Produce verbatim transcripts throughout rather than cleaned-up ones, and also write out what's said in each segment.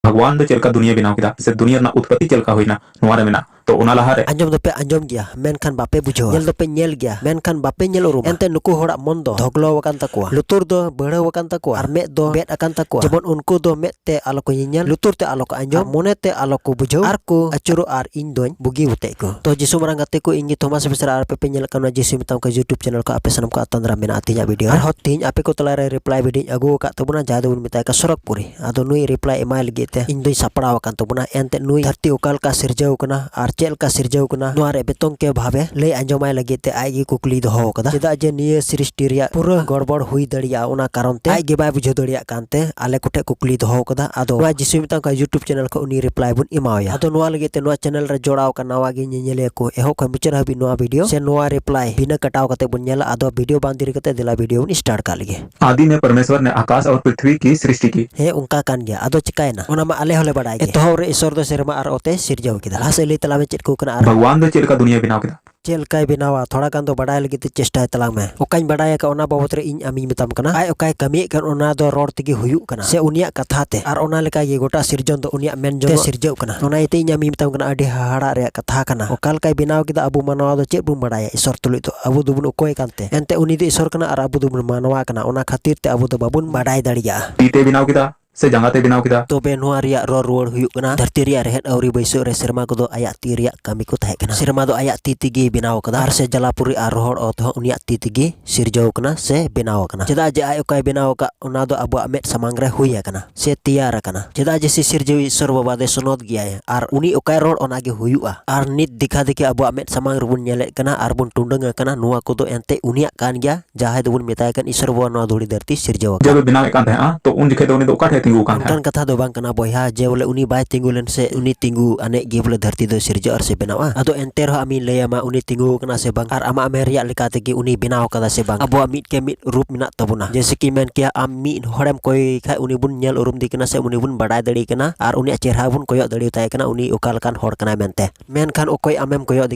ᱵᱷᱟᱜᱽᱣᱟᱱ ᱫᱚ ᱪᱮᱫ ᱞᱮᱠᱟ ᱫᱩᱱᱤᱭᱟᱹ ᱵᱮᱱᱟᱣ ᱠᱮᱫᱟ ᱥᱮ ᱫᱩᱱᱤᱭᱟᱹ ᱨᱮᱱᱟᱜ ᱩᱛᱯᱚᱛᱛᱤ ᱪᱮᱫ ᱞᱮᱠᱟ ᱦᱩᱭᱱᱟ, ᱱᱚᱣᱟ ᱨᱮ ᱢᱮᱱᱟᱜᱼᱟ᱾ ᱛᱚ ᱚᱱᱟ ᱞᱟᱦᱟᱨᱮ ᱟᱸᱡᱚᱢ ᱫᱚᱯᱮ ᱟᱸᱡᱚᱢ ᱜᱮᱭᱟ, ᱢᱮᱱᱠᱷᱟᱱ ᱵᱟᱯᱮ ᱵᱩᱡᱷᱟᱹᱣᱟ᱾ ᱧᱮᱞ ᱫᱚᱯᱮ ᱧᱮᱞ ᱜᱮᱭᱟ, ᱢᱮᱱᱠᱷᱟᱱ ᱵᱟᱯᱮ ᱧᱮᱞ ᱩᱨᱩᱢᱟ᱾ ᱮᱱᱛᱮ ᱱᱩᱠᱩ ᱦᱚᱲᱟᱜ ᱢᱚᱱ ᱫᱚ ᱫᱷᱚᱜᱞᱚ ᱟᱠᱟᱱ ᱛᱟᱠᱚᱣᱟ, ᱞᱩᱛᱩᱨ ᱫᱚ ᱵᱟᱹᱲᱦᱟᱹᱣ ᱟᱠᱟᱱ ᱛᱟᱠᱚᱣᱟ, ᱟᱨ ᱢᱮᱫ ᱫᱚ ᱵᱮᱫ ᱟᱠᱟᱱ ᱛᱟᱠᱚᱣᱟ᱾ ᱡᱮᱢᱚᱱ ᱩᱱᱠᱩ ᱫᱚ ᱢᱮᱫ ᱛᱮ ᱟᱞᱚ ᱠᱚ ᱧᱮᱧᱮᱞ, ᱞᱩᱛᱩᱨ ᱛᱮ ᱟᱞᱚ ᱠᱚ ᱟᱸᱡᱚᱢ, ᱟᱨ ᱢᱚᱱᱮ ᱛᱮ ᱟᱞᱚ ᱠᱚ ᱵᱩᱡᱷᱟᱹᱣ, ᱟᱨ ᱠᱚ ᱟᱹᱪᱩᱨᱚᱜ, ᱟᱨ ᱤᱧ ᱫᱚᱧ ᱵᱩᱜᱤ ᱵᱩᱛᱮᱡ ᱠᱚ᱾ ᱛᱚ ᱡᱤᱥᱩ ᱢᱟᱨᱟᱝ ᱜᱟᱛᱮ ᱠᱚ, ᱤᱧ ᱜᱮ ᱛᱷᱚᱢᱟᱥ ᱵᱮᱥᱨᱟ, ᱟᱨ ᱟᱯᱮ ᱯᱮ ᱧᱮᱞᱮᱫ ᱠᱟᱱᱟ ᱡᱤᱥᱩ ᱢᱮᱛᱟᱢ ᱠᱟᱱ YouTube ᱪᱮᱱᱮᱞ ᱠᱷᱚᱱ ᱟᱯᱮ ᱥᱟᱱᱟᱢ ᱠᱚ ᱟᱛᱟᱝ ᱫᱟᱨᱟᱢ ᱢᱮᱱᱟᱜᱼᱟ ᱛᱮᱦᱮᱧᱟᱜ ᱵᱷᱤᱰᱤᱭᱳ᱾ ᱟᱨᱦᱚᱸ ᱛᱮᱦᱮᱧ ᱟᱯᱮ ᱠᱚ ᱛᱟᱞᱟᱨᱮ ᱨᱤᱯᱞᱟᱭ ᱵᱷᱤᱰᱤᱭᱳᱧ ᱟᱹᱜᱩ ᱟᱠᱟᱫ ᱛᱟᱵᱚᱱᱟ, ᱡᱟᱦᱟᱸᱭ ᱫᱚᱵᱚᱱ ᱢᱮᱛᱟᱭ ᱠᱟᱱᱟ ᱥᱚᱨᱚᱜᱽᱯᱩᱨᱤ᱾ ᱟᱫᱚ ᱱᱩᱭ ᱨᱤᱯᱞᱟᱭ ᱮᱢᱟᱭ ᱞᱟᱹᱜᱤᱫ ᱛᱮ ᱤᱧ ᱫᱚᱧ ᱥᱟᱯᱲᱟᱣ ᱟᱠᱟᱱ ᱛᱟᱵᱚᱱᱟ᱾ ᱮᱱᱛᱮ ᱱᱩᱭ ᱫᱷᱟᱹᱨᱛᱤ ᱚᱠᱟ ᱞᱮᱠᱟ ᱥᱤᱨᱡᱟᱹᱣ ᱠᱟᱱᱟ ᱟᱨ ᱪᱮᱫ ᱞᱮᱠᱟ ᱥᱤᱨᱡᱟᱹᱣ ᱠᱟᱱᱟ, ᱱᱚᱣᱟ ᱨᱮ ᱵᱮᱛᱚᱝ ᱠᱮ ᱵᱷᱟᱵᱮ ᱞᱟᱹᱭ ᱟᱸᱡᱚᱢᱟᱭ ᱞᱟᱹᱜᱤᱫ ᱛᱮ ᱟᱡ ᱜᱮ ᱠᱩᱠᱞᱤ ᱫᱚᱦᱚ ᱟᱠᱟᱫᱟ᱾ ᱪᱮᱫᱟᱜ ᱡᱮ ᱱᱤᱭᱟᱹ ᱥᱨᱤᱥᱴᱤ ᱨᱮᱭᱟᱜ ᱯᱩᱨᱟᱹ ᱜᱚᱲᱵᱚᱲ ᱦᱩᱭ ᱫᱟᱲᱮᱭᱟᱜᱼᱟ, ᱚᱱᱟ ᱠᱟᱨᱚᱱ ᱛᱮ ᱟᱡ ᱜᱮ ᱵᱟᱭ ᱵᱩᱡᱷᱟᱹᱣ ᱫᱟᱲᱮᱭᱟᱜ ᱠᱟᱱᱛᱮ ᱟᱞᱮ ᱠᱚᱴᱷᱮᱱ ᱠᱩᱠᱞᱤ ᱫᱚᱦᱚ ᱟᱠᱟᱫᱟ᱾ ᱟᱫᱚ ᱱᱚᱣᱟ ᱡᱤᱥᱩ ᱢᱮᱛᱟᱢ ᱠᱟᱱ YouTube ᱪᱮᱱᱮᱞ ᱠᱷᱚᱱ ᱩᱱᱤ ᱨᱤᱯᱞᱟᱭ ᱵᱚᱱ ᱮᱢᱟᱣᱟᱭᱟ᱾ ᱟᱫᱚ ᱱᱚᱣᱟ ᱞᱟᱹᱜᱤᱫ ᱛᱮ ᱱᱚᱣᱟ ᱪᱮᱱᱮᱞ ᱨᱮ ᱡᱚᱲᱟᱣ ᱟᱠᱟᱱ ᱱᱟᱣᱟ ᱜᱮ ᱧᱮᱧᱮᱞᱤᱭᱟᱹ ᱠᱚ, ᱮᱦᱚᱵ ᱠᱷᱚᱱ ᱢᱩᱪᱟᱹᱫ ᱦᱟᱹᱵᱤᱡ ᱱᱚᱣᱟ ᱵᱷᱤᱰᱤᱭᱳ ᱥᱮ ᱱᱚᱣᱟ ᱨᱤᱯᱞᱟᱭ ᱵᱤᱱᱟᱹ ᱠᱟᱴᱟᱣ ᱠᱟᱛᱮ ᱵᱚᱱ ᱧᱮᱞᱟ᱾ ᱟᱫᱚ ᱵᱷᱤᱰᱤᱭᱳ ᱵᱟᱝ ᱫᱮᱨᱤ ᱠᱟᱛᱮ ᱫᱮᱞᱟ ᱵᱷᱤᱰᱤᱭᱳ ᱵᱚᱱ ᱥᱴᱟᱨᱴ ᱠᱟᱜ ᱞᱮᱜᱮ᱾ आदि में परमेश्वर ने आकाश और पृथ्वी की सृष्टि की। ᱦᱮᱸ, ᱚᱱᱠᱟ ᱠᱟᱱ ᱜᱮᱭᱟ᱾ ᱟᱫᱚ ᱪᱤᱠᱟᱭᱮᱱᱟ? ᱚᱱᱟ ᱢᱟ ᱟᱞᱮ ᱦᱚᱸᱞᱮ ᱵᱟᱲᱟᱭ ᱜᱮ᱾ ᱮᱛᱚᱦᱚᱵ ᱨᱮ ᱤᱥᱚᱨ ᱫᱚ ᱥᱮᱨᱢᱟ ᱟᱨ ᱚᱛᱮ ᱥᱤᱨᱡᱟᱹᱣ ᱠᱮᱫᱟ᱾ ᱞᱟᱦᱟ ᱥᱮᱫ ᱞᱟᱹᱭ ᱛᱟᱞᱟᱝ ᱢᱮ, ᱪᱮᱫ ᱠᱚ ᱠᱟᱱᱟ ᱟᱨ ᱵᱷᱟᱜᱽᱣᱟᱱ ᱫᱚ ᱪᱮᱫ ᱞᱮᱠᱟ ᱫᱩᱱᱤᱭᱟᱹ ᱵᱮᱱᱟᱣ ᱠᱮᱫᱟ? ᱪᱮᱫ ᱞᱮᱠᱟᱭ ᱵᱮᱱᱟᱣᱟ, ᱛᱷᱚᱲᱟ ᱜᱟᱱ ᱫᱚ ᱵᱟᱰᱟᱭ ᱞᱟᱹᱜᱤᱫ ᱛᱮ ᱪᱮᱥᱴᱟᱭ ᱛᱟᱞᱟᱝ ᱢᱮ᱾ ᱚᱠᱟᱧ ᱵᱟᱰᱟᱭ ᱟᱠᱟᱫ, ᱚᱱᱟ ᱵᱟᱵᱚᱛ ᱨᱮ ᱤᱧ ᱟᱢᱤᱧ ᱢᱮᱛᱟᱢ ᱠᱟᱱᱟ᱾ ᱟᱡ ᱚᱠᱟᱭ ᱠᱟᱹᱢᱤᱭᱮᱫ ᱠᱟᱱ, ᱚᱱᱟ ᱫᱚ ᱨᱚᱲ ᱛᱮᱜᱮ ᱦᱩᱭᱩᱜ ᱠᱟᱱᱟ, ᱥᱮ ᱩᱱᱤᱭᱟᱜ ᱠᱟᱛᱷᱟ ᱛᱮ᱾ ᱟᱨ ᱚᱱᱟ ᱞᱮᱠᱟ ᱜᱮ ᱜᱚᱴᱟ ᱥᱤᱨᱡᱚᱱ ᱫᱚ ᱩᱱᱤᱭᱟᱜ ᱢᱮᱱ ᱡᱚᱝ ᱛᱮ ᱥᱤᱨᱡᱟᱹᱜ ᱠᱟᱱᱟ᱾ ᱚᱱᱟ ᱤᱭᱟᱹᱛᱮ ᱤᱧ ᱟᱢᱤᱧ ᱢᱮᱛᱟᱢ ᱠᱟᱱᱟ, ᱟᱹᱰᱤ ᱦᱟᱦᱟᱲᱟᱜ ᱨᱮᱭᱟᱜ ᱠᱟᱛᱷᱟ ᱠᱟᱱᱟ᱾ ᱚᱠᱟ ᱞᱮᱠᱟᱭ ᱵᱮᱱᱟᱣ ᱠᱮᱫᱟ, ᱟᱵᱚ ᱢᱟᱱᱣᱟ ᱫᱚ ᱪᱮᱫ ᱵᱚᱱ ᱵᱟᱰᱟᱭᱟ ᱤᱥᱚᱨ ᱛᱩᱞᱩᱡ ᱫᱚ? ᱟᱵᱚ ᱫᱚᱵᱚᱱ ᱚᱠᱚᱭ ᱠᱟᱱᱛᱮ? ᱮᱱᱛᱮ ᱩᱱᱤ ᱫᱚ ᱤᱥᱚᱨ ᱠᱟᱱᱟ ᱟᱨ ᱟᱵᱚ ᱫᱚᱵᱚᱱ ᱢᱟᱱᱣᱟ ᱠᱟᱱᱟ, ᱚᱱᱟ ᱠᱷᱟᱹᱛᱤᱨ ᱛᱮ ᱟᱵᱚ ᱫᱚ ᱵᱟᱵᱚᱱ ᱵᱟᱰᱟᱭ ᱫᱟᱲᱮᱭᱟᱜᱼᱟ᱾ ᱛᱤ ᱛᱮ ᱵᱮᱱᱟᱣ ᱠᱮᱫᱟ ᱥᱮ ᱡᱟᱸᱜᱟ ᱛᱮ ᱵᱮᱱᱟᱣ ᱠᱮᱫᱟ? ᱛᱚᱵᱮ ᱱᱚᱣᱟ ᱨᱮᱭᱟᱜ ᱨᱚᱲ ᱨᱩᱣᱟᱹᱲ ᱦᱩᱭᱩᱜ ᱠᱟᱱᱟ, ᱫᱷᱟᱹᱨᱛᱤ ᱨᱮᱭᱟᱜ ᱨᱮᱦᱮᱫ ᱟᱹᱣᱨᱤ ᱵᱟᱹᱭᱥᱟᱹᱜ ᱨᱮ ᱥᱮᱨᱢᱟ ᱠᱚᱫᱚ ᱟᱭᱟᱜ ᱛᱤ ᱨᱮᱭᱟᱜ ᱠᱟᱹᱢᱤ ᱠᱚ ᱛᱟᱦᱮᱸ ᱠᱟᱱᱟ᱾ ᱥᱮᱨᱢᱟ ᱫᱚ ᱟᱭᱟᱜ ᱛᱤ ᱛᱮᱜᱮᱭ ᱵᱮᱱᱟᱣ ᱟᱠᱟᱫᱟ, ᱟᱨ ᱥᱮ ᱡᱟᱞᱟᱯᱩᱨᱤ ᱟᱨ ᱨᱚᱦᱚᱲ ᱚᱛ ᱦᱚᱸ ᱩᱱᱤᱭᱟᱜ ᱛᱤ ᱛᱮᱜᱮ ᱥᱤᱨᱡᱟᱹᱣ ᱟᱠᱟᱱᱟ ᱥᱮ ᱵᱮᱱᱟᱣ ᱟᱠᱟᱱᱟ᱾ ᱪᱮᱫᱟᱜ ᱡᱮ ᱟᱡ ᱚᱠᱟᱭ ᱵᱮᱱᱟᱣ ᱟᱠᱟᱫ, ᱚᱱᱟ ᱫᱚ ᱟᱵᱚᱣᱟᱜ ᱢᱮᱫ ᱥᱟᱢᱟᱝ ᱨᱮ ᱦᱩᱭ ᱟᱠᱟᱱᱟ ᱥᱮ ᱛᱮᱭᱟᱨ ᱟᱠᱟᱱᱟ᱾ ᱪᱮᱫᱟᱜ ᱡᱮ ᱥᱤᱥᱤᱨᱡᱟᱹᱣᱤᱡ ᱤᱥᱚᱨ ᱵᱟᱵᱟ ᱫᱚᱭ ᱥᱚᱱᱚᱛ ᱜᱮᱭᱟᱭ, ᱟᱨ ᱩᱱᱤ ᱚᱠᱟᱭ ᱨᱚᱲ, ᱚᱱᱟ ᱜᱮ ᱦᱩᱭᱩᱜᱼᱟ᱾ ᱟᱨ ᱱᱤᱛ ᱫᱮᱠᱷᱟ ᱫᱮᱠᱷᱤ ᱟᱵᱚᱣᱟᱜ ᱢᱮᱫ ᱥᱟᱢᱟᱝ ᱨᱮᱵᱚᱱ ᱧᱮᱞᱮᱫ ᱠᱟᱱᱟ ᱟᱨ ᱵᱚᱱ ᱴᱩᱰᱟᱹᱝ ᱟᱠᱟᱱᱟ, ᱱᱚᱣᱟ ᱠᱚᱫᱚ ᱮᱱᱛᱮ ᱩᱱᱤᱭᱟᱜ ᱠᱟᱱ ᱜᱮᱭᱟ, ᱡᱟᱦᱟᱸᱭ ᱫᱚᱵᱚᱱ ᱢᱮᱛᱟᱭ ᱠᱟᱱ ᱤᱥᱚᱨ ᱵᱟᱵᱟ ᱱᱚᱣᱟ ᱫᱷᱩᱲᱤ ᱫᱷᱟᱹᱨᱛᱤ ᱥᱤᱨᱡᱟᱹᱣ ᱟᱠᱟᱫ᱾ ᱡᱚᱵᱮ ᱵᱮᱱᱟᱣᱮᱫ ᱠᱟᱱ ᱛᱟᱦᱮᱸᱜᱼᱟ, ᱛᱚ ᱩᱱ ᱡᱚᱠᱷᱮᱡ ᱫᱚ ᱩᱱᱤ ᱫᱚ ᱚᱠᱟ ᱴᱷᱮᱡ ᱛᱤᱸᱜᱩ ᱟᱠᱟᱱ ᱛᱟᱦᱮᱸᱜᱼᱟ? ᱚᱱᱠᱟᱱ ᱠᱟᱛᱷᱟ ᱫᱚ ᱵᱟᱝ ᱠᱟᱱᱟ ᱵᱚᱭᱦᱟ, ᱡᱮ ᱵᱚᱞᱮ ᱩᱱᱤ ᱵᱟᱭ ᱛᱤᱸᱜᱩ ᱞᱮᱱ ᱥᱮ ᱩᱱᱤ ᱛᱤᱸᱜᱩ ᱟᱱᱮᱡ ᱜᱮ ᱵᱚᱞᱮ ᱫᱷᱟᱹᱨᱛᱤ ᱫᱚᱭ ᱥᱤᱨᱡᱟᱹᱜ ᱟᱨ ᱥᱮ ᱵᱮᱱᱟᱣᱟ᱾ ᱟᱫᱚ ᱮᱱᱛᱮ ᱨᱮᱦᱚᱸ ᱟᱢᱤᱧ ᱞᱟᱹᱭ ᱟᱢᱟ, ᱩᱱᱤ ᱛᱤᱸᱜᱩ ᱟᱠᱟᱱᱟ ᱥᱮ ᱵᱟᱝ, ᱟᱨ ᱟᱢᱟᱜ ᱢᱮᱱ ᱨᱮᱭᱟᱜ ᱞᱮᱠᱟ ᱛᱮᱜᱮ ᱩᱱᱤ ᱵᱮᱱᱟᱣ ᱟᱠᱟᱫᱟ ᱥᱮ ᱵᱟᱝ? ᱟᱵᱚᱣᱟᱜ ᱢᱤᱫ ᱠᱮ ᱢᱤᱫ ᱨᱩᱯ ᱢᱮᱱᱟᱜ ᱛᱟᱵᱚᱱᱟ᱾ ᱡᱮᱭᱥᱮ ᱠᱤ ᱢᱮᱱ ᱠᱮᱭᱟ, ᱟᱢ ᱢᱤᱫ ᱦᱚᱲᱮᱢ ᱠᱚᱭ ᱠᱷᱟᱡ ᱩᱱᱤ ᱵᱚᱱ ᱧᱮᱞ ᱩᱨᱩᱢ ᱫᱮ ᱠᱟᱱᱟ ᱥᱮ ᱩᱱᱤ ᱵᱚᱱ ᱵᱟᱰᱟᱭ ᱫᱟᱲᱮ ᱠᱟᱱᱟ, ᱟᱨ ᱩᱱᱤᱭᱟᱜ ᱪᱮᱦᱨᱟ ᱵᱚᱱ ᱠᱚᱭᱚᱜ ᱫᱟᱲᱮ ᱛᱟᱭ ᱠᱟᱱᱟ, ᱩᱱᱤ ᱚᱠᱟ ᱞᱮᱠᱟᱱ ᱦᱚᱲ ᱠᱟᱱᱟᱭ ᱢᱮᱱᱛᱮ᱾ ᱢᱮᱱᱠᱷᱟᱱ ᱚᱠᱚᱭ ᱟᱢᱮᱢ ᱠᱚᱭᱚᱜ ᱫᱮ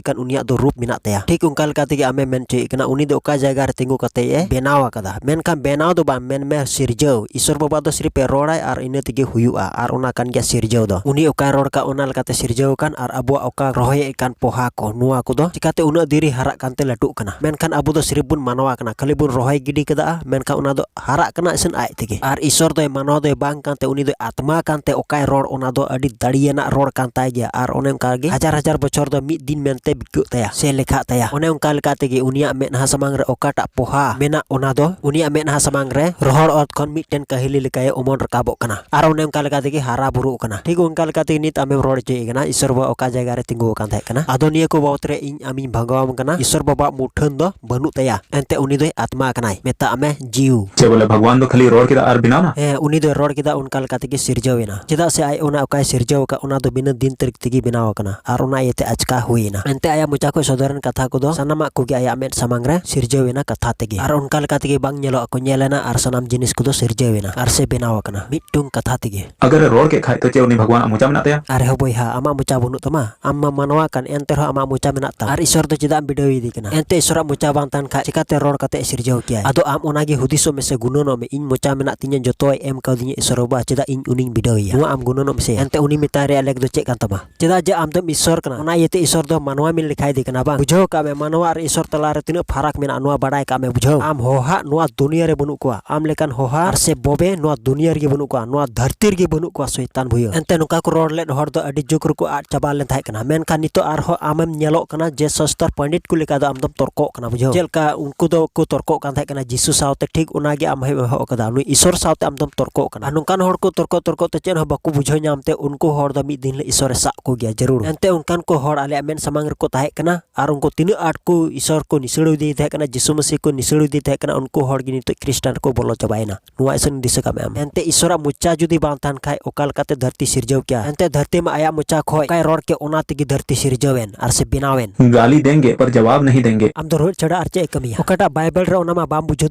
ᱠᱟᱱ, ᱩᱱᱤᱭᱟᱜ ᱫᱚ ᱨᱩᱯ ᱢᱮᱱᱟᱜ ᱛᱟᱭᱟ᱾ ᱴᱷᱤᱠ ᱚᱱᱠᱟ ᱞᱮᱠᱟ ᱛᱮᱜᱮ ᱟᱢᱮᱢ ᱢᱮᱱ ᱦᱚᱪᱚᱭᱮᱫ ᱠᱟᱱᱟ, ᱩᱱᱤ ᱫᱚ ᱚᱠᱟ ᱡᱟᱭᱜᱟ ᱨᱮ ᱛᱤᱸᱜᱩ ᱠᱟᱛᱮ ᱮ ᱵᱮᱱᱟᱣ ᱟᱠᱟᱫᱟ᱾ ᱢᱮᱱᱠᱷᱟᱱ ᱵᱮᱱᱟᱣ ᱫᱚ ᱵᱟᱝ, ᱢᱮᱱ ᱢᱮ ᱥᱤᱨᱡᱟᱹᱣ᱾ ᱤᱥᱚᱨ ᱵᱟᱵᱟ ᱫᱚ ᱥᱤᱨᱤᱯ ᱮ ᱨᱚᱲᱟᱭ ᱟᱨ ᱤᱱᱟᱹ ᱛᱮᱜᱮ ᱦᱩᱭᱩᱜᱼᱟ, ᱟᱨ ᱚᱱᱟ ᱠᱟᱱ ᱜᱮᱭᱟ ᱥᱤᱨᱡᱟᱹᱣ ᱫᱚ᱾ ᱩᱱᱤ ᱚᱠᱟᱭ ᱨᱚᱲ ᱠᱟᱜ, ᱚᱱᱟ ᱞᱮᱠᱟᱛᱮ ᱥᱤᱨᱡᱟᱹᱣ ᱟᱠᱟᱱ, ᱟᱨ ᱟᱵᱚᱣᱟᱜ ᱚᱠᱟ ᱨᱚᱦᱚᱭᱮᱫ ᱠᱟᱱ ᱯᱚᱦᱟ ᱠᱚ, ᱱᱚᱣᱟ ᱠᱚᱫᱚ ᱪᱤᱠᱟᱛᱮ ᱩᱱᱟᱹᱜ ᱫᱤᱱ ᱨᱮ ᱦᱟᱨᱟᱜ ᱠᱟᱱᱛᱮ ᱞᱟᱹᱴᱩᱜ ᱠᱟᱱᱟ? ᱢᱮᱱᱠᱷᱟᱱ ᱟᱵᱚ ᱫᱚ ᱥᱤᱨᱤᱯ ᱵᱚᱱ ᱢᱟᱱᱣᱟ ᱠᱟᱱᱟ, ᱠᱷᱟᱹᱞᱤ ᱵᱚᱱ ᱨᱚᱦᱚᱭ ᱜᱤᱰᱤ ᱠᱟᱫᱟ, ᱢᱮᱱᱠᱷᱟᱱ ᱚᱱᱟ ᱫᱚ ᱦᱟᱨᱟᱜ ᱠᱟᱱᱟ ᱤᱥᱤᱱ ᱟᱡ ᱛᱮᱜᱮ᱾ ᱟᱨ ᱤᱥᱚᱨ ᱫᱚᱭ ᱢᱟᱱᱣᱟ ᱫᱚᱭ ᱵᱟᱝ ᱠᱟᱱᱛᱮ, ᱩᱱᱤ ᱫᱚᱭ ᱟᱛᱢᱟ ᱠᱟᱱᱛᱮ, ᱚᱠᱟᱭ ᱨᱚᱲ ᱚᱱᱟ ᱫᱚ ᱟᱹᱰᱤ ᱫᱟᱲᱮᱭᱟᱱᱟᱜ ᱨᱚᱲ ᱠᱟᱱ ᱛᱟᱭ ᱜᱮᱭᱟ᱾ ᱟᱨ ᱚᱱᱮ ᱚᱱᱠᱟ ᱜᱮ ᱦᱟᱡᱟᱨ ᱦᱟᱡᱟᱨ ᱵᱚᱪᱷᱚᱨ ᱫᱚ ᱢᱤᱫ ᱫᱤᱱ ᱢᱮᱱᱛᱮ ᱵᱤᱠᱟᱹᱜ ᱛᱟᱭᱟ ᱥᱮ ᱞᱮᱠᱷᱟᱜ ᱛᱟᱭᱟ᱾ ᱚᱱᱮ ᱚᱱᱠᱟ ᱞᱮᱠᱟ ᱛᱮᱜᱮ ᱩᱱᱤᱭᱟᱜ ᱢᱮᱫᱦᱟ ᱥᱟᱢᱟᱝ ᱨᱮ ᱚᱠᱟᱴᱟᱜ ᱯᱚᱦᱟ ᱢᱮᱱᱟᱜ, ᱚᱱᱟ ᱫᱚ ᱩᱱᱤᱭᱟᱜ ᱢᱮᱫᱦᱟ ᱥᱟᱢᱟᱝ ᱨᱮ ᱨᱚᱦᱚᱲ ᱚᱛ ᱠᱷᱚᱱ ᱢᱤᱫᱴᱮᱱ ᱠᱟᱹᱦᱤᱞᱤ ᱞᱮᱠᱟᱭ ᱚᱢᱚᱱ ᱨᱟᱠᱟᱵᱚᱜ ᱠᱟᱱᱟ᱾ ᱟᱨ ᱚᱱᱮ ᱚᱱᱠᱟ ᱞᱮᱠᱟ ᱛᱮᱜᱮ ᱦᱟᱨᱟ ᱵᱩᱨᱩᱜ ᱠᱟᱱᱟ᱾ ᱴᱷᱤᱠ ᱚᱱᱠᱟ ᱞᱮᱠᱟ ᱛᱮᱜᱮ ᱱᱤᱛ ᱟᱢᱮᱢ ᱨᱚᱲ ᱦᱚᱪᱚᱭᱮ ᱠᱟᱱᱟ, ᱤᱥᱚᱨ ᱵᱟᱵᱟ ᱚᱠᱟ ᱡᱟᱭᱜᱟ ᱨᱮ ᱛᱤᱸᱜᱩ ᱟᱠᱟᱱ ᱛᱟᱦᱮᱸ ᱠᱟᱱᱟ᱾ ᱟᱫᱚ ᱱᱤᱭᱟᱹ ᱠᱚ ᱵᱟᱵᱚᱛ ᱨᱮ ᱤᱧ ᱟᱢᱤᱧ ᱵᱷᱟᱜᱟᱣᱟᱢ ᱠᱟᱱᱟ, ᱤᱥᱚᱨ ᱵᱟᱵᱟᱣᱟᱜ ᱢᱩᱴᱷᱟᱹᱱ ᱫᱚ ᱵᱟᱹᱱᱩᱜ ᱛᱟᱭᱟ, ᱮᱱᱛᱮ ᱩᱱᱤ ᱫᱚᱭ ᱟᱛᱢᱟ ᱠᱟᱱᱟᱭ, ᱢᱮᱛᱟᱜ ᱢᱮ ᱡᱤᱣ᱾ ᱪᱮᱫ ᱵᱚᱞᱮ, ᱵᱷᱟᱜᱽᱣᱟᱱ ᱫᱚ ᱠᱷᱟᱹᱞᱤ ᱨᱚᱲ ᱠᱮᱫᱟ ᱟᱨ ᱵᱮᱱᱟᱣ ᱱᱟ? ᱦᱮᱸ, ᱩᱱᱤ ᱫᱚᱭ ᱨᱚᱲ ᱠᱮᱫᱟ, ᱚᱱᱠᱟ ᱞᱮᱠᱟ ᱛᱮᱜᱮ ᱥᱤᱨᱡᱟᱹᱣ ᱮᱱᱟ᱾ ᱪᱮᱫᱟᱜ ᱥᱮ ᱟᱡ ᱚᱱᱟ ᱚᱠᱟᱭ ᱥᱤᱨᱡᱟᱹᱣ ᱟᱠᱟᱫ, ᱚᱱᱟ ᱫᱚ ᱵᱤᱱᱟᱹ ᱫᱤᱱ ᱛᱟᱹᱨᱤᱠᱷ ᱛᱮᱜᱮ ᱵᱮᱱᱟᱣ ᱟᱠᱟᱱᱟ, ᱟᱨ ᱚᱱᱟ ᱤᱭᱟᱹᱛᱮ ᱟᱪᱠᱟ ᱦᱩᱭ ᱮᱱᱟ᱾ ᱮᱱᱛᱮ ᱟᱭᱟᱜ ᱢᱚᱪᱟ ᱠᱷᱚᱱ ᱥᱚᱫᱚᱨᱮᱱ ᱠᱟᱛᱷᱟ ᱠᱚᱫᱚ ᱥᱟᱱᱟᱢᱟᱜ ᱠᱚᱜᱮ ᱟᱭᱟᱜ ᱢᱮᱫ ᱥᱟᱢᱟᱝ ᱨᱮ ᱥᱤᱨᱡᱟᱹᱣ ᱮᱱᱟ ᱠᱟᱛᱷᱟ ᱛᱮᱜᱮ, ᱟᱨ ᱚᱱᱠᱟ ᱞᱮᱠᱟ ᱛᱮᱜᱮ ᱵᱟᱝ ᱧᱮᱞᱚᱜ ᱟᱠᱚ ᱧᱮᱞ ᱮᱱᱟ, ᱟᱨ ᱥᱟᱱᱟᱢ ᱡᱤᱱᱤᱥ ᱠᱚᱫᱚ ᱥᱤᱨᱡᱟᱹᱣ ᱮᱱᱟ ᱟᱨ ᱥᱮ ᱵᱮᱱᱟᱣ ᱟᱠᱟᱱᱟ ᱢᱤᱫᱴᱩᱝ ᱠᱟᱛᱷᱟ ᱛᱮᱜᱮ᱾ ᱟᱜᱟᱨ ᱮ ᱨᱚᱲ ᱠᱮᱫ ᱠᱷᱟᱡ, ᱛᱚ ᱪᱮᱫ ᱩᱱᱤ ᱵᱷᱟᱜᱽᱣᱟᱱᱟᱜ ᱢᱚᱪᱟ ᱢᱮᱱᱟᱜ ᱛᱟᱭᱟ? ᱟᱨᱮ ᱦᱳ ᱵᱚᱭᱦᱟ, ᱟᱢᱟᱜ ᱢᱚᱪᱟ ᱵᱟᱹᱱᱩᱜ ᱛᱟᱢᱟ? ᱟᱢ ᱢᱟ ᱢᱟᱱᱣᱟ ᱠᱟᱱ, ᱮᱱᱛᱮ ᱨᱮᱦᱚᱸ ᱟᱢᱟᱜ ᱢᱚᱪᱟ ᱢᱮᱱᱟᱜ ᱛᱟᱢ᱾ ᱟᱨ ᱤᱥᱚᱨ ᱫᱚ ᱪᱮᱫᱟᱜ ᱮᱢ ᱵᱤᱰᱟᱹᱣ ᱮᱫᱮ ᱠᱟᱱᱟ? ᱮᱱᱛᱮ ᱤᱥᱚᱨᱟᱜ ᱢᱚᱪᱟ ᱵᱟᱝ ᱛᱟᱦᱮᱱ ᱠᱷᱟᱡ ᱪᱤᱠᱟᱛᱮ ᱨᱚᱲ ᱠᱟᱛᱮ ᱮ ᱥᱤᱨᱡᱟᱹᱣ ᱠᱮᱭᱟᱭ? ᱟᱫᱚ ᱟᱢ ᱚᱱᱟᱜᱮ ᱦᱩᱫᱤᱥᱚᱜ ᱢᱮᱥᱮ, ᱜᱩᱱᱟᱹᱱᱚᱜ ᱢᱮ, ᱤᱧ ᱢᱚᱪᱟ ᱢᱮᱱᱟᱜ ᱛᱤᱧᱟᱹ, ᱡᱚᱛᱚᱭ ᱮᱢ ᱠᱟᱣᱫᱤᱧᱟ ᱤᱥᱚᱨ ᱵᱟᱵᱟ, ᱪᱮᱫᱟᱜ ᱤᱧ ᱩᱱᱤᱧ ᱵᱤᱰᱟᱹᱣ ᱮᱭᱟ? ᱱᱚᱣᱟ ᱟᱢ ᱜᱩᱱᱟᱹᱱᱚᱜ ᱢᱮᱥᱮ᱾ ᱮᱱᱛᱮ ᱩᱱᱤ ᱢᱮᱛᱟᱭ ᱨᱮᱭᱟᱜ ᱞᱮᱠ ᱫᱚ ᱪᱮᱫ ᱠᱟᱱ ᱛᱟᱢᱟ? ᱪᱮᱫᱟᱜ ᱡᱮ ᱟᱢ ᱫᱚᱢ ᱤᱥᱚᱨ ᱠᱟᱱᱟ, ᱚᱱᱟ ᱤᱭᱟᱹᱛᱮ ᱤᱥᱚᱨ ᱫᱚ ᱢᱟᱱᱣᱟ ᱢᱮᱱ ᱞᱮᱠᱷᱟᱭ ᱫᱮ ᱠᱟᱱᱟ ᱵᱟᱝ? ᱵᱩᱡᱷᱟᱹᱣ ᱠᱟᱜ ᱢᱮ, ᱢᱟᱱᱣᱟ ᱟᱨ ᱤᱥᱚᱨ ᱛᱟᱞᱟ ᱨᱮ ᱛᱤᱱᱟᱹᱜ ᱯᱷᱟᱨᱟᱠ ᱢᱮᱱᱟᱜᱼᱟ, ᱱᱚᱣᱟ ᱵᱟᱰᱟᱭ ᱠᱟᱜ ᱢᱮ, ᱵᱩᱡᱷᱟᱹᱣ? ᱟᱢ ᱦᱚᱦᱟᱜ ᱱᱚᱣᱟ ᱫᱩᱱᱤᱭᱟᱹ ᱨᱮ ᱵᱟᱹᱱᱩᱜ ᱠᱚᱣᱟ, ᱟᱢ ᱞᱮᱠᱟᱱ ᱦᱚᱦᱟ ᱟᱨ ᱥᱮ ᱵᱚᱵᱮ ᱱᱚᱣᱟ ᱫᱩᱱᱤᱭᱟᱹ ᱨᱮᱜᱮ ᱵᱟᱹᱱᱩᱜ ᱠᱚᱣᱟ, ᱱᱚᱣᱟ ᱫᱷᱟᱹᱨᱛᱤ ᱨᱮᱜᱮ ᱵᱟᱹᱱᱩᱜ ᱠᱚᱣᱟ, ᱥᱚᱭᱛᱟᱱ ᱵᱷᱩᱭᱟᱹ᱾ ᱮᱱᱛᱮ ᱱᱚᱝᱠᱟ ᱠᱚ ᱨᱚᱲ ᱞᱮᱫ ᱦᱚᱲ ᱫᱚ ᱟᱹᱰᱤ ᱡᱩᱜᱽ ᱨᱮᱠᱚ ᱟᱫ ᱪᱟᱵᱟ ᱞᱮᱱ ᱛᱟᱦᱮᱸ ᱠᱟᱱᱟ, ᱢᱮᱱᱠᱷᱟᱱ ᱱᱤᱛᱚᱜ ᱟᱨᱦᱚᱸ ᱟᱢᱮᱢ ᱧᱮᱞᱚᱜ ᱠᱟᱱᱟ ᱡᱮ ᱥᱚᱥᱛᱚᱨ ᱯᱚᱱᱰᱤᱛ ᱠᱚ ᱞᱮᱠᱟ ᱫᱚ ᱟᱢ ᱫᱚᱢ ᱛᱚᱨᱠᱚᱜ ᱠᱟᱱᱟ, ᱵᱩᱡᱷᱟᱹᱣ? ᱪᱮᱫ ᱞᱮᱠᱟ ᱩᱱᱠᱩ ᱫᱚ ᱠᱚ ᱛᱚᱨᱠᱚᱜ ᱠᱟᱱ ᱛᱟᱦᱮᱸ ᱠᱟᱱᱟ ᱡᱤᱥᱩ ᱥᱟᱶᱛᱮ, ᱴᱷᱤᱠ ᱚᱱᱟ ᱜᱮ ᱟᱢ ᱦᱚᱸᱢ ᱮᱦᱚᱵ ᱠᱟᱫᱟ, ᱱᱩᱭ ᱤᱥᱚᱨ ᱥᱟᱶᱛᱮ ᱟᱢ ᱫᱚᱢ ᱛᱚᱨᱠᱚᱜ ᱠᱟᱱᱟ᱾ ᱟᱨ ᱱᱚᱝᱠᱟᱱ ᱦᱚᱲ ᱠᱚ ᱛᱚᱨᱠᱚ ᱛᱚᱨᱠᱚ ᱛᱮ ᱪᱮᱫ ᱦᱚᱸ ᱵᱟᱠᱚ ᱵᱩᱡᱷᱟᱹᱣ ᱧᱟᱢ ᱛᱮ ᱩᱱᱠᱩ ᱦᱚᱲ ᱫᱚ ᱢᱤᱫ ᱫᱤᱱ ᱦᱤᱞᱳᱜ ᱤᱥᱚᱨᱮ ᱥᱟᱵ ᱠᱚ ᱜᱮᱭᱟ ᱡᱟᱹᱨᱩᱲ᱾ ᱮᱱᱛᱮ ᱚᱱᱠᱟᱱ ᱠᱚ ᱦᱚᱲ ᱟᱞᱮᱭᱟᱜ ᱢᱮᱫ ᱥᱟᱢᱟᱝ ᱨᱮᱠᱚ ᱛᱟᱦᱮᱸ ᱠᱟᱱᱟ, ᱟᱨ ᱩᱱᱠᱩ ᱛᱤᱱᱟᱹᱜ ᱟᱸᱴ ᱠᱚ ᱤᱥᱚᱨ ᱠᱚ ᱱᱤᱥᱲᱟᱹᱣ ᱤᱫᱤᱭᱮ ᱛᱟᱦᱮᱸ ᱠᱟᱱᱟ, ᱡᱤᱥᱩ ᱢᱟᱹᱥᱤ ᱠᱚ ᱱᱤᱥᱲᱟᱹᱣ ᱤᱫᱤᱭᱮ ᱛᱟᱦᱮᱸ ᱠᱟᱱᱟ, ᱩᱱᱠᱩ ᱦᱚᱲ ᱜᱮ ᱱᱤᱛᱚᱜ ᱠᱷᱨᱤᱥᱴᱟᱱ ᱨᱮᱠᱚ ᱵᱚᱞᱚ ᱪᱟᱵᱟᱭᱮᱱᱟ᱾ ᱱᱚᱣᱟ ᱤᱥᱤᱱ ᱫᱤᱥᱟᱹ ᱠᱟᱜ ᱢᱮ ᱟᱢ᱾ ᱮᱱᱛᱮ ᱤᱥᱚᱨᱟᱜ ᱢᱚᱪᱟ ᱡᱩᱫᱤ ᱵᱟᱝ ᱛᱟᱦᱮᱱ ᱠᱷᱟᱡ, ᱚᱠᱟ ᱞᱮᱠᱟᱛᱮ ᱫᱷᱟᱹᱨᱛᱤ ᱥᱤᱨᱡᱟᱹᱣ ᱠᱮᱭᱟ? ᱮᱱᱛᱮ ᱫᱷᱟᱹᱨᱛᱤ ᱢᱟ ᱟᱭᱟᱜ ᱢᱚᱪᱟ ᱠᱷᱚᱡ ᱚᱠᱟᱭ ᱨᱚᱲ ᱠᱮ, ᱚᱱᱟ ᱛᱮᱜᱮ ᱫᱷᱟᱹᱨᱛᱤ ᱥᱤᱨᱡᱟᱹᱣ ᱮᱱ ᱟᱨ ᱥᱮ ᱵᱮᱱᱟᱣ ᱮᱱ᱾ गाली देंगे पर जवाब नहीं देंगे। ᱟᱢ ᱫᱚ ᱨᱩᱦᱮᱫ ᱪᱷᱟᱲᱟ ᱟᱨ ᱪᱮᱫ ᱮ ᱠᱟᱹᱢᱤᱭᱟ? ᱚᱠᱟᱴᱟᱜ ᱵᱟᱭᱵᱮᱞ ᱨᱮ, ᱚᱱᱟ ᱢᱟ ᱵᱟᱢ ᱵᱩᱡᱷᱟᱹᱣ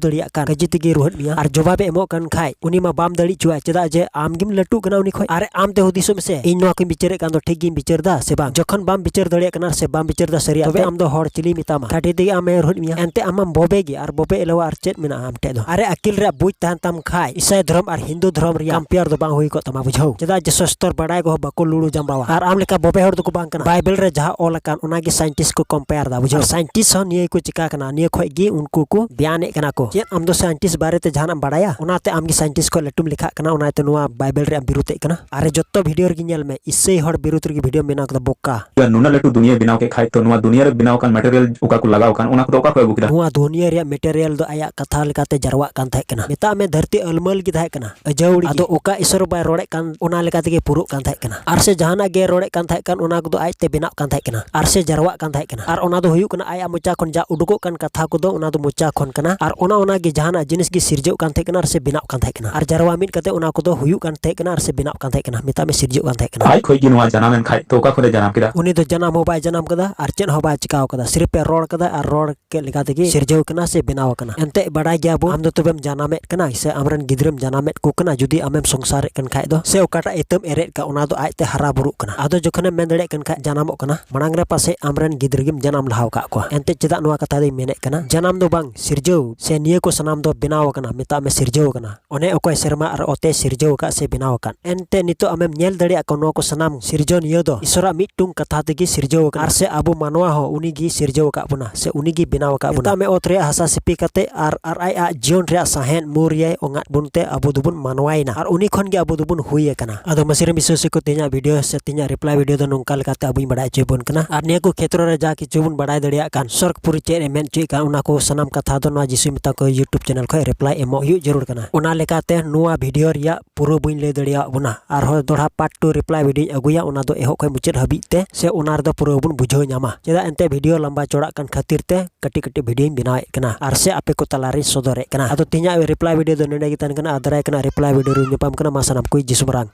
ᱫᱟᱲᱮᱭᱟᱜ ᱠᱟᱱ, ᱠᱟᱹᱡᱤ ᱛᱮᱜᱮ ᱨᱩᱦᱮᱫ ᱢᱮᱭᱟ᱾ ᱟᱨ ᱡᱚᱵᱟᱵ ᱮ ᱮᱢᱚᱜ ᱠᱟᱱ ᱠᱷᱟᱡ, ᱩᱱᱤ ᱢᱟ ᱵᱟᱢ ᱫᱟᱲᱮ ᱦᱚᱪᱚᱣᱟᱭ, ᱪᱮᱫᱟᱜ ᱡᱮ ᱟᱢ ᱜᱮᱢ ᱞᱟᱹᱴᱩᱜ ᱠᱟᱱᱟ ᱩᱱᱤ ᱠᱷᱚᱡ᱾ ᱟᱨ ᱟᱢ ᱛᱮ ᱦᱩᱫᱤᱥᱚᱜ ᱢᱮᱥᱮ, ᱤᱧ ᱱᱚᱣᱟ ᱠᱚᱧ ᱵᱤᱪᱟᱹᱨᱮᱫ ᱠᱟᱱ ᱫᱚ ᱴᱷᱤᱠ ᱜᱤᱧ ᱵᱤᱪᱟᱹᱨ ᱫᱟ ᱥᱮ ᱵᱟᱝ? ᱡᱚᱠᱷᱚᱱ ᱵᱟᱢ ᱵᱤᱪᱟᱹᱨ ᱫᱟᱲᱮᱭᱟᱜ ᱠᱟᱱᱟ ᱥᱮ ᱵᱟᱢ ᱵᱤᱪᱟᱹᱨ ᱫᱟ ᱥᱟᱹᱨᱤᱭᱟᱜ, ᱛᱚᱵᱮ ᱟᱢ ᱫᱚ ᱦᱚᱲ ᱪᱤᱞᱤ ᱢᱮᱛᱟᱢᱟ? ᱠᱟᱹᱴᱤᱡ ᱛᱮᱜᱮ ᱟᱢᱮ ᱨᱩᱦᱮᱫ ᱢᱮᱭᱟ᱾ ᱮᱱᱛᱮ ᱟᱢ ᱢᱟᱢ ᱵᱚᱵᱮ ᱜᱮ, ᱟᱨ ᱵᱚᱵᱮ ᱮᱞᱟᱣᱟ ᱟᱨ ᱪᱮᱫ ᱢᱮᱱᱟᱜᱼᱟ ᱟᱢ ᱴᱷᱮᱡ ᱫᱚ? ᱟᱨᱮ ᱟᱹᱠᱤᱞ ᱨᱮᱭᱟᱜ ᱵᱩᱡᱽ ᱛᱟᱦᱮᱱ ᱛᱟᱢ ᱠᱷᱟᱡ, ᱤᱥᱟᱭ ᱫᱷᱚᱨᱚᱢ ᱟᱨ ᱦᱤᱱᱫᱩ ᱫᱷᱚᱨᱚᱢ ᱨᱮᱭᱟᱜ ᱠᱚᱢᱯᱮᱭᱟᱨ ᱫᱚ ᱵᱟᱝ ᱦᱩᱭ ᱠᱚᱜ ᱛᱟᱢᱟ, ᱵᱩᱡᱷᱟᱹᱣ᱾ ᱪᱮᱫᱟᱜ ᱡᱮ ᱥᱚᱥᱛᱚᱨ ᱵᱟᱰᱟᱭ ᱠᱚᱦᱚᱸ ᱵᱟᱠᱚ ᱞᱩᱲᱩ ᱡᱟᱢᱵᱟᱣᱟ, ᱟᱨ ᱟᱢ ᱞᱮᱠᱟ ᱵᱚᱵᱮ ᱦᱚᱲ ᱫᱚᱠᱚ ᱵᱟᱝ ᱠᱟᱱᱟ᱾ ᱵᱟᱭᱵᱮᱞ ᱨᱮ ᱡᱟᱦᱟᱸ ᱚᱞ ᱟᱠᱟᱱ, ᱚᱱᱟ ᱜᱮ ᱥᱟᱭᱮᱱᱴᱤᱥᱴ ᱠᱚ ᱠᱚᱢᱯᱮᱭᱟᱨ ᱫᱟ, ᱵᱩᱡᱷᱟᱹᱣ᱾ ᱟᱨ ᱥᱟᱭᱮᱱᱴᱤᱥᱴ ᱦᱚᱸ ᱱᱤᱭᱟᱹ ᱜᱮᱠᱚ ᱪᱤᱠᱟ ᱠᱟᱱᱟ, ᱱᱤᱭᱟᱹ ᱠᱷᱚᱡ ᱜᱮ ᱩᱱᱠᱩ ᱠᱚ ᱵᱮᱭᱟᱱᱮᱫ ᱠᱟᱱᱟ ᱠᱚ᱾ ᱪᱮᱫ ᱟᱢ ᱫᱚ ᱥᱟᱭᱮᱱᱴᱤᱥᱴ ᱵᱟᱨᱮ ᱛᱮ ᱡᱟᱦᱟᱱᱟᱜ ᱮᱢ ᱵᱟᱲᱟᱭᱟ? ᱚᱱᱟᱛᱮ ᱟᱢ ᱜᱮ ᱥᱟᱭᱮᱱᱴᱤᱥᱴ ᱠᱷᱚᱡ ᱞᱟᱹᱴᱩᱢ ᱞᱮᱠᱷᱟᱜ ᱠᱟᱱᱟ, ᱚᱱᱟᱛᱮ ᱱᱚᱣᱟ ᱵᱟᱭᱵᱮᱞ ᱨᱮᱭᱟᱜ ᱵᱤᱨᱩᱫᱷ ᱮᱫ ᱠᱟᱱᱟ᱾ ᱟᱨ ᱡᱚᱛᱚ ᱵᱷᱤᱰᱤᱭᱳ ᱨᱮᱜᱮ ᱧᱮᱞ ᱢᱮ, ᱤᱥᱟᱹᱭ ᱦᱚᱲ ᱵᱤᱨᱩᱫᱷ ᱨᱮᱜᱮ ᱵᱷᱤᱰᱤᱭᱳ ᱢᱮᱱᱟᱜ ᱠᱟᱫᱟ, ᱵᱚᱠᱟ᱾ ᱱᱩᱱᱟᱹᱜ ᱞᱟᱹᱴᱩ ᱫᱩᱱᱤᱭᱟᱹ ᱵᱮᱱᱟᱣ ᱠᱮᱫ ᱠᱷᱟᱡ, ᱛᱚ ᱱᱚᱣᱟ ᱫᱩᱱᱤᱭᱟᱹ ᱨᱮ ᱵᱮᱱᱟᱣ ᱟᱠᱟᱱ ᱢᱟᱴᱮᱨᱤᱭᱟᱞ ᱚᱠᱟ ᱠᱚ ᱞᱟᱜᱟᱣ ᱟᱠᱟᱱ, ᱚᱱᱟ ᱠᱚᱫᱚ ᱚᱠᱟ ᱠᱷᱚᱡ ᱟᱹᱜᱩ ᱠᱮᱫᱟ? ᱱᱚᱣᱟ ᱫᱩᱱᱤᱭᱟᱹ ᱨᱮᱭᱟᱜ ᱢᱟᱴᱮᱨᱤᱭᱟᱞ ᱫᱚ ᱟᱭᱟᱜ ᱠᱟᱛᱷᱟ ᱞᱮᱠᱟᱛᱮ ᱡᱟᱨᱣᱟᱜ ᱠᱟᱱ ᱛᱟᱦᱮᱸ ᱠᱟᱱᱟ᱾ ᱢᱮᱛᱟᱜ ᱢᱮ, ᱫᱷᱟᱹᱨᱛᱤ ᱟᱹᱞᱢᱟᱹᱞ ᱜᱮ ᱛᱟᱦᱮᱸ ᱠᱟᱱᱟ, ᱟᱹᱡᱟᱹᱣᱲᱤ ᱜᱮ᱾ ᱟᱫᱚ ᱚᱠᱟ ᱤᱥᱚᱨ ᱵᱟᱭ ᱨᱚᱲᱮᱫ ᱠᱟᱱ, ᱚᱱᱟ ᱞᱮᱠᱟ ᱛᱮᱜᱮ ᱯᱩᱨᱩᱜ ᱠᱟᱱ ᱛᱟᱦᱮᱸ ᱠᱟᱱᱟ᱾ ᱟᱨ ᱥᱮ ᱡᱟᱦᱟᱱᱟᱜ ᱜᱮ ᱨᱚᱲᱮᱫ ᱠᱟᱱ ᱛᱟᱦᱮᱸ ᱠᱟᱱ, ᱚᱱᱟ ᱠᱚᱫᱚ ᱟᱡᱛᱮ ᱵᱮᱱᱟᱜ ᱠᱟᱱ ᱛᱟᱦᱮᱸ ᱠᱟᱱᱟ, ᱟᱨ ᱥᱮ ᱡᱟᱨᱣᱟᱜ ᱠᱟᱱ ᱛᱟᱦᱮᱸ ᱠᱟᱱᱟ᱾ ᱟᱨ ᱚᱱᱟ ᱫᱚ ᱦᱩᱭᱩᱜ ᱠᱟᱱᱟ, ᱟᱭᱟᱜ ᱢᱚᱪᱟ ᱠᱷᱚᱱ ᱡᱟ ᱩᱰᱩᱠᱚᱜ ᱠᱟᱱ ᱠᱟᱛᱷᱟ ᱠᱚᱫᱚ, ᱚᱱᱟ ᱫᱚ ᱢᱚᱪᱟ ᱠᱷᱚᱱ ᱠᱟᱱᱟ᱾ ᱟᱨ ᱚᱱᱟ, ᱚᱱᱟ ᱜᱮ ᱡᱟᱦᱟᱱᱟᱜ ᱡᱤᱱᱤᱥ ᱜᱮ ᱥᱤᱨᱡᱟᱹᱜ ᱠᱟᱱ ᱛᱟᱦᱮᱸ ᱠᱟᱱᱟ, ᱟᱨ ᱥᱮ ᱵᱮᱱᱟᱜ ᱠᱟᱱ ᱛᱟᱦᱮᱸ ᱠᱟᱱᱟ᱾ ᱟᱨ ᱡᱟᱨᱣᱟ ᱢᱤᱫ ᱠᱟᱛᱮ ᱚᱱᱟ ᱠᱚᱫᱚ ᱦᱩᱭᱩᱜ ᱠᱟᱱ ᱛᱟᱦᱮᱸ ᱠᱟᱱᱟ, ᱟᱨ ᱥᱮ ᱵᱮᱱᱟᱜ ᱠᱟᱱ ᱛᱟᱦᱮᱸ ᱠᱟᱱᱟ᱾ ᱢᱮᱛᱟᱜ ᱢᱮ, ᱥᱤᱨᱡᱟᱹᱜ ᱠᱟᱱ ᱛᱟᱦᱮᱸ ᱠᱟᱱᱟ᱾ ᱟᱡ ᱠᱷᱚᱡ ᱜᱮ ᱱᱚᱣᱟ ᱡᱟᱱᱟᱢ ᱮᱱ ᱠᱷᱟᱡ, ᱛᱚ ᱚᱠᱟ ᱠᱷᱚᱱᱮ ᱡᱟᱱᱟᱢ ᱠᱮᱫᱟ? ᱩᱱᱤ ᱫᱚ ᱡᱟᱱᱟᱢ ᱦᱚᱸ ᱵᱟᱭ ᱡᱟᱱᱟᱢ ᱠᱟᱫᱟ, ᱟᱨ ᱪᱮᱫ ᱦᱚᱸ ᱵᱟᱭ ᱪᱤᱠᱟᱣ ᱠᱟᱫᱟ᱾ ᱥᱤᱨᱯ ᱮ ᱨᱚᱲ ᱠᱟᱫᱟ, ᱟᱨ ᱨᱚᱲ ᱠᱮᱫ ᱞᱮᱠᱟ ᱛᱮᱜᱮ ᱥᱤᱨᱡᱟᱹᱣ ᱠᱟᱱᱟ ᱥᱮ ᱵᱮᱱᱟᱣ ᱟᱠᱟᱱᱟ᱾ ᱮᱱᱛᱮᱫ, ᱵᱟᱰᱟᱭ ᱜᱮᱭᱟ ᱵᱚᱱ, ᱟᱢ ᱫᱚ ᱛᱚᱵᱮᱢ ᱡᱟᱱᱟᱢᱮᱫ ᱠᱟᱱᱟ ᱥᱮ ᱟᱢᱨᱮᱱ ᱜᱤᱫᱽᱨᱟᱹᱢ ᱡᱟᱱᱟᱢᱮᱫ ᱠᱚ ᱠᱟᱱᱟ? ᱡᱩᱫᱤ ᱟᱢᱮᱢ ᱥᱚᱝᱥᱟᱨᱮᱫ ᱠᱟᱱ ᱠᱷᱟᱡ ᱫᱚ, ᱥᱮ ᱚᱠᱟᱴᱟᱜ ᱤᱛᱟᱹᱢ ᱮᱨᱮᱫ ᱠᱟᱜ, ᱚᱱᱟ ᱫᱚ ᱟᱡᱛᱮ ᱦᱟᱨᱟ ᱵᱩᱨᱩᱜ ᱠᱟᱱᱟ᱾ ᱟᱫᱚ ᱡᱚᱠᱷᱚᱱᱮᱢ ᱢᱮᱱ ᱫᱟᱲᱮᱭᱟᱜ ᱠᱟᱱ ᱠᱷᱟᱡ ᱡᱟᱱᱟᱢᱚᱜ ᱠᱟᱱᱟ, ᱢᱟᱲᱟᱝ ᱨᱮ ᱯᱟᱥᱮᱡ ᱟᱢᱨᱮᱱ ᱜᱤᱫᱽᱨᱟᱹ ᱜᱮᱢ ᱡᱟᱱᱟᱢ ᱞᱟᱦᱟ ᱟᱠᱟᱫ ᱠᱚᱣᱟ᱾ ᱮᱱᱛᱮᱫ, ᱪᱮᱫᱟᱜ ᱱᱚᱣᱟ ᱠᱟᱛᱷᱟ ᱫᱚᱧ ᱢᱮᱱᱮᱫ ᱠᱟᱱᱟ? ᱡᱟᱱᱟᱢ ᱫᱚ ᱵᱟᱝ, ᱥᱤᱨᱡᱟᱹᱣ, ᱥᱮ ᱱᱤᱭᱟᱹ ᱠᱚ ᱥᱟᱱᱟᱢ ᱫᱚ ᱵᱮᱱᱟᱣ ᱟᱠᱟᱱᱟ, ᱢᱮᱛᱟᱜ ᱢᱮ, ᱥᱤᱨᱡᱟᱹᱣ ᱟᱠᱟᱱᱟ᱾ ᱚᱱᱮ ᱚᱠᱚᱭ ᱥᱮᱨᱢᱟ ᱟᱨ ᱚᱛᱮ ᱥᱤᱨᱡᱟᱹᱣ ᱟᱠᱟᱫ ᱥᱮ ᱵᱮᱱᱟᱣ ᱟᱠᱟᱫ᱾ ᱮᱱᱛᱮ, ᱱᱤᱛᱚᱜ ᱟᱢᱮᱢ ᱧᱮᱞ ᱫᱟᱲᱮᱭᱟᱜ ᱠᱟᱱᱟ, ᱱᱚᱣᱟ ᱠᱚ ᱥᱟᱱᱟᱢ ᱥᱤᱨᱡᱚᱱᱤᱭᱟᱹ ᱫᱚ ᱤᱥᱚᱨᱟᱜ ᱢᱤᱫᱴᱩᱝ ᱠᱟᱛᱷᱟ ᱛᱮᱜᱮ ᱥᱤᱨᱡᱟᱹᱣ ᱟᱠᱟᱱᱟ᱾ ᱟᱨ ᱥᱮ ᱟᱵᱚ ᱢᱟᱱᱣᱟ ᱦᱚᱸ ᱩᱱᱤ ᱜᱮ ᱥᱤᱨᱡᱟᱹᱣ ᱟᱠᱟᱫ ᱵᱚᱱᱟ, ᱥᱮ ᱩᱱᱤ ᱜᱮ ᱵᱮᱱᱟᱣ ᱟᱠᱟᱫ ᱵᱚᱱᱟ᱾ ᱢᱮᱛᱟᱜ ᱢᱮ, ᱚᱛ ᱨᱮᱭᱟᱜ ᱦᱟᱥᱟ ᱥᱤᱯᱤ ᱠᱟᱛᱮ ᱟᱨ, ᱟᱨ ᱟᱡ, ᱟᱡ ᱡᱤᱭᱚᱱ ᱨᱮᱭᱟᱜ ᱥᱟᱦᱮᱫ ᱢᱩ ᱨᱮᱭᱟᱭ ᱚᱝᱟᱫ ᱵᱚᱱ ᱛᱮ ᱟᱵᱚ ᱫᱚᱵᱚᱱ ᱢᱟᱱᱣᱟᱭᱮᱱᱟ᱾ ᱟᱨ ᱩᱱᱤ ᱠᱷᱚᱱ ᱜᱮ ᱟᱵᱚ ᱫᱚᱵᱚᱱ ᱦᱩᱭ ᱟᱠᱟᱱᱟ᱾ ᱟᱫᱚ ᱢᱟᱹᱥᱤᱨᱮ ᱵᱤᱥᱣᱟᱥᱤ ᱠᱚ, ᱛᱮᱦᱮᱧᱟᱜ ᱵᱷᱤᱰᱤᱭᱳ ᱥᱮ ᱛᱮᱦᱮᱧᱟᱜ ᱨᱤᱯᱞᱟᱭ ᱵᱷᱤᱰᱤᱭᱳ ᱫᱚ ᱱᱚᱝᱠᱟ ᱞᱮᱠᱟᱛᱮ ᱟᱵᱚᱧ ᱵᱟᱲᱟᱭ ᱦᱚᱪᱚᱭ ᱵᱚᱱ ᱠᱟᱱᱟ᱾ ᱟᱨ ᱱᱤᱭᱟᱹ ᱠᱚ ᱠᱷᱮᱛᱨᱚ ᱨᱮ ᱡᱟ ᱠᱤᱪᱷᱩ ᱵᱚᱱ ᱵᱟᱲᱟᱭ ᱫᱟᱲᱮᱭᱟᱜ ᱠᱟᱱ, ᱥᱚᱨᱜᱽᱯᱩᱨᱤ ᱪᱮᱫ ᱮ ᱢᱮᱱ ᱦᱚᱪᱚᱭᱮᱫ ᱠᱟᱱ, ᱚᱱᱟ ᱠᱚ ᱥᱟᱱᱟᱢ ᱠᱟᱛᱷᱟ ᱫᱚ ᱱᱚᱣᱟ ᱡᱤᱥᱩ ᱢᱮᱛᱟ ᱠᱚ YouTube ᱪᱮᱱᱮᱞ ᱠᱷᱚᱱ ᱨᱤᱯᱞᱟᱭ ᱮᱢᱚᱜ ᱦᱩᱭᱩᱜ ᱡᱟᱹᱨᱩᱲ ᱠᱟᱱᱟ᱾ ᱚᱱᱟ ᱞᱮᱠᱟᱛᱮ ᱱᱚᱣᱟ ᱵᱷᱤᱰᱤᱭᱳ ᱨᱮᱭᱟᱜ ᱯᱩᱨᱟᱹ ᱵᱟᱹᱧ ᱞᱟᱹᱭ ᱫᱟᱲᱮᱭᱟᱜ ᱵᱚᱱᱟ᱾ ᱟᱨᱦᱚᱸ ᱫᱚᱲᱦᱟ part two ᱨᱤᱯᱞᱟᱭ ᱵᱷᱤᱰᱤᱭᱳᱧ ᱟᱹᱜᱩᱭᱟ, ᱚᱱᱟ ᱫᱚ ᱮᱦᱚᱵ ᱠᱷᱚᱱ ᱢᱩᱪᱟᱹᱫ ᱦᱟᱹᱵᱤᱡ ᱛᱮ, ᱥᱮ ᱚᱱᱟ ᱨᱮᱫᱚ ᱯᱩᱨᱟᱹ ᱵᱚᱱ ᱵᱩᱡᱷᱟᱹᱣ ᱧᱟᱢᱟ᱾ ᱪᱮᱫᱟᱜ ᱮᱱᱛᱮ, ᱵᱷᱤᱰᱤᱭᱳ ᱞᱟᱢᱵᱟ ᱪᱚᱲᱟᱜ ᱠᱟᱱ ᱠᱷᱟᱹᱛᱤᱨ ᱛᱮ ᱠᱟᱹᱴᱤᱡ ᱠᱟᱹᱴᱤᱡ ᱵᱷᱤᱰᱤᱭᱳᱧ ᱵᱮᱱᱟᱣᱮᱫ ᱠᱟᱱᱟ, ᱟᱨ ᱥᱮ ᱟᱯᱮ ᱠᱚ ᱛᱟᱞᱟᱨᱮᱧ ᱥᱚᱫᱚᱨᱮᱫ ᱠᱟᱱᱟ᱾ ᱟᱫᱚ ᱛᱮᱦᱮᱧᱟᱜ ᱨᱤᱯᱞᱟᱭ ᱵᱷᱤᱰᱤᱭᱳ ᱫᱚ ᱱᱚᱰᱮ ᱜᱮ ᱛᱟᱦᱮᱱ ᱠᱟᱱᱟ᱾ ᱟᱨ ᱫᱟᱨᱟᱭ ᱠᱟᱱᱟ ᱨᱤᱯᱞᱟᱭ ᱵᱷᱤᱰᱤᱭᱳ ᱨᱮ ᱧᱟᱯᱟᱢ ᱠᱟᱱᱟ᱾ ᱢᱟ ᱥᱟᱱᱟᱢ ᱠᱚ ᱡᱤᱥᱩ ᱢᱟᱨᱟᱝ᱾